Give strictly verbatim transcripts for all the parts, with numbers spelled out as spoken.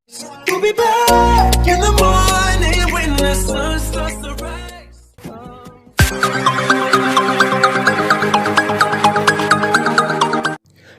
We'll be back in the morning when the sun starts to rise.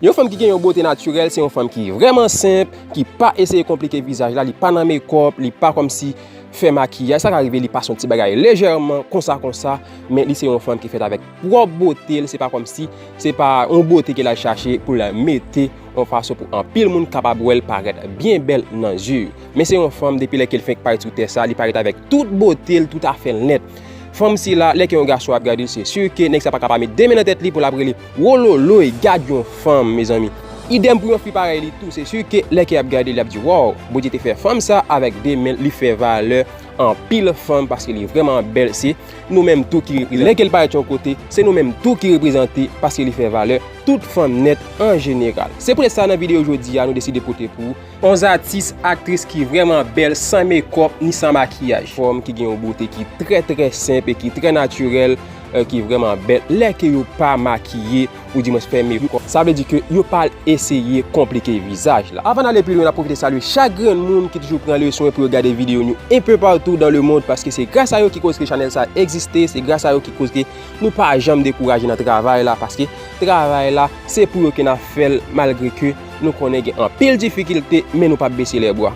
Yon fanm ki gen yon bote natirèl, se yon fanm ki vrèman senp, ki pa eseye konplike vizaj la, li pa nan mekòp, li pa kòmsi fè makiyaj. Sa ka rive li pase yon ti bagay lejèman, konsa, konsa, men li se yon fanm ki fèt avèk pwòp bote l, se pa kòmsi, se pa yon bote ke l al chache pou l mete yon fason pou anpil moun kapab wè l parèt byen bèl nan zye yo. Men se yon fanm, depi lè ke l fenk parèt sou tè sa, li parèt avèk tout bote l, tout afè l nèt. Fanm sila, lè ke yon gason ap gade l, se si ke nèg sa pa ka pa met de men nan tèt li pou l ap rele wololoy, gad yon fanm, mezanmi. Idèm pou yon fi parèy li tou, se si ke lè ke ap gade l, ap di, "Waw, Bondye te fè fanm sa avèk de men l, li fè valè anpil fanm paske li vrèman bèl." Se nou menm tou ki, lè ke l parèt yon kote, se nou menm tou ki reprezante paske li fè valè tout fanm nèt an jeneral. Se poutèt sa, nan videyo jodi a, nou deside pote pou ou yon atis, aktris ki vrèman bèl, san mekòp ni san makiyaj. Fanm ki gen yon bote ki trè, trè senp e ki trè natirèl, eh, ki vrèman bèl lè ke yo pa makiye, ou dimwens fè mekòp. Sa vle di ke yo pa al eseye konplike vizaj la. Avan n ale pi lwen, n ap pwofite salye chak grenn moun ki toujou pran leson e pou yo gade videyo nou enpe patou dan lemonn, paske se gras a yo ki koz ke chanèl sa egziste, se gras a yo ki koz ke nou pa janm dekouraje nan travay la, paske travay la, se pou yo ke n ap fè l, malgre ke nou konnen gen anpil difikilte, men nou p ap bese lèbwa.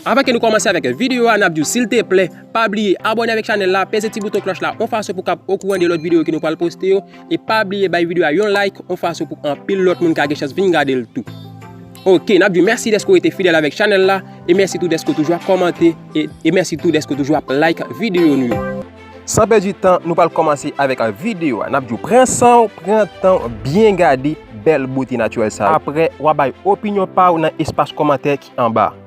Avan ke nou kòmanse avèk videyo a, n ap di w, silteplè, pa bliye abòne avèk chanèl la, peze ti bouton klòch la, yon fason pou w kab okouran de lòt videyo ke nou pral poste yo, e pa bliye bay videyo a yon like, yon fason pou anpil lòt moun ka gen chans vin gade l tou. Oke, n ap di w mèsi dèske w rete fidèl avèk chanèl la, e mèsi tou dèske w toujou ap kòmante, e, e mèsi tou dèske w toujou ap like videyo nou yo. San pèdi tan, nou pral kòmanse avèk videyo a. N ap di w pran san w, pran tan w, byen gade bèl bote natirèl sa yo. Apre, w a bay opinyon pa w nan espas kòmantè ki anba a.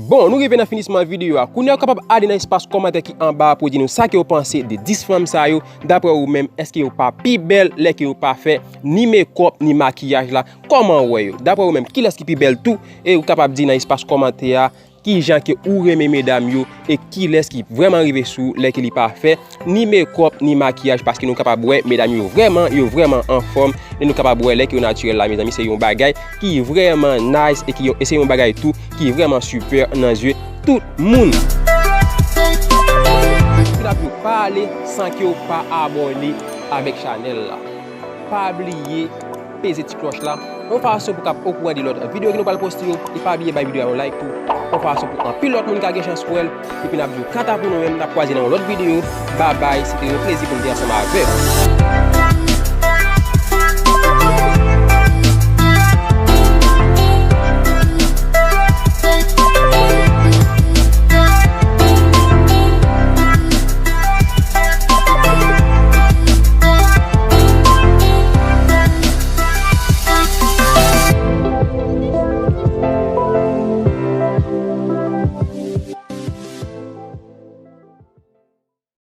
Bon, nou rive nan finisman videyo a. Kounye a, ou kapab ale nan espas kòmantè ki anba a pou di nou sa ke w panse de dis fanm sa yo. Daprè ou menm, èske yo pa pi bèl lè ke yo pa fè ni mekòp, ni makiyaj la? Kòman w wè yo? Daprè ou menm, kilès ki pi bèl tou? E ou kapab di nan espas kòmantè a, kijan ke ou renmen medam yo e kilès ki vrèman rive sou ou lè ke li pa fè ni mekòp ni makiyaj, paske nou kapab wè medam yo vrèman, yo vrèman anfòm, e nou kapab wè lè ke yo natirèl la, mezanmi, se yon bagay ki vrèman nice e ki, e se yon bagay tou ki vrèman sipè nan zye tout moun. Pou n ap yo pa ale san ke w pa abòne avèk chanèl la. Pa bliye peze ti klòch la, yon fason pou w kab okouran de lòt videyo ke nou pral poste yo. E pa bliye bay videyo a yon like tou, yon fason pou anpil lòt moun ka gen chans wè l. Epi n ap di w kanta pou nou menm, n ap kwaze nan yon lòt videyo. Babay, se te yon plezi pou m te ansanm avè w.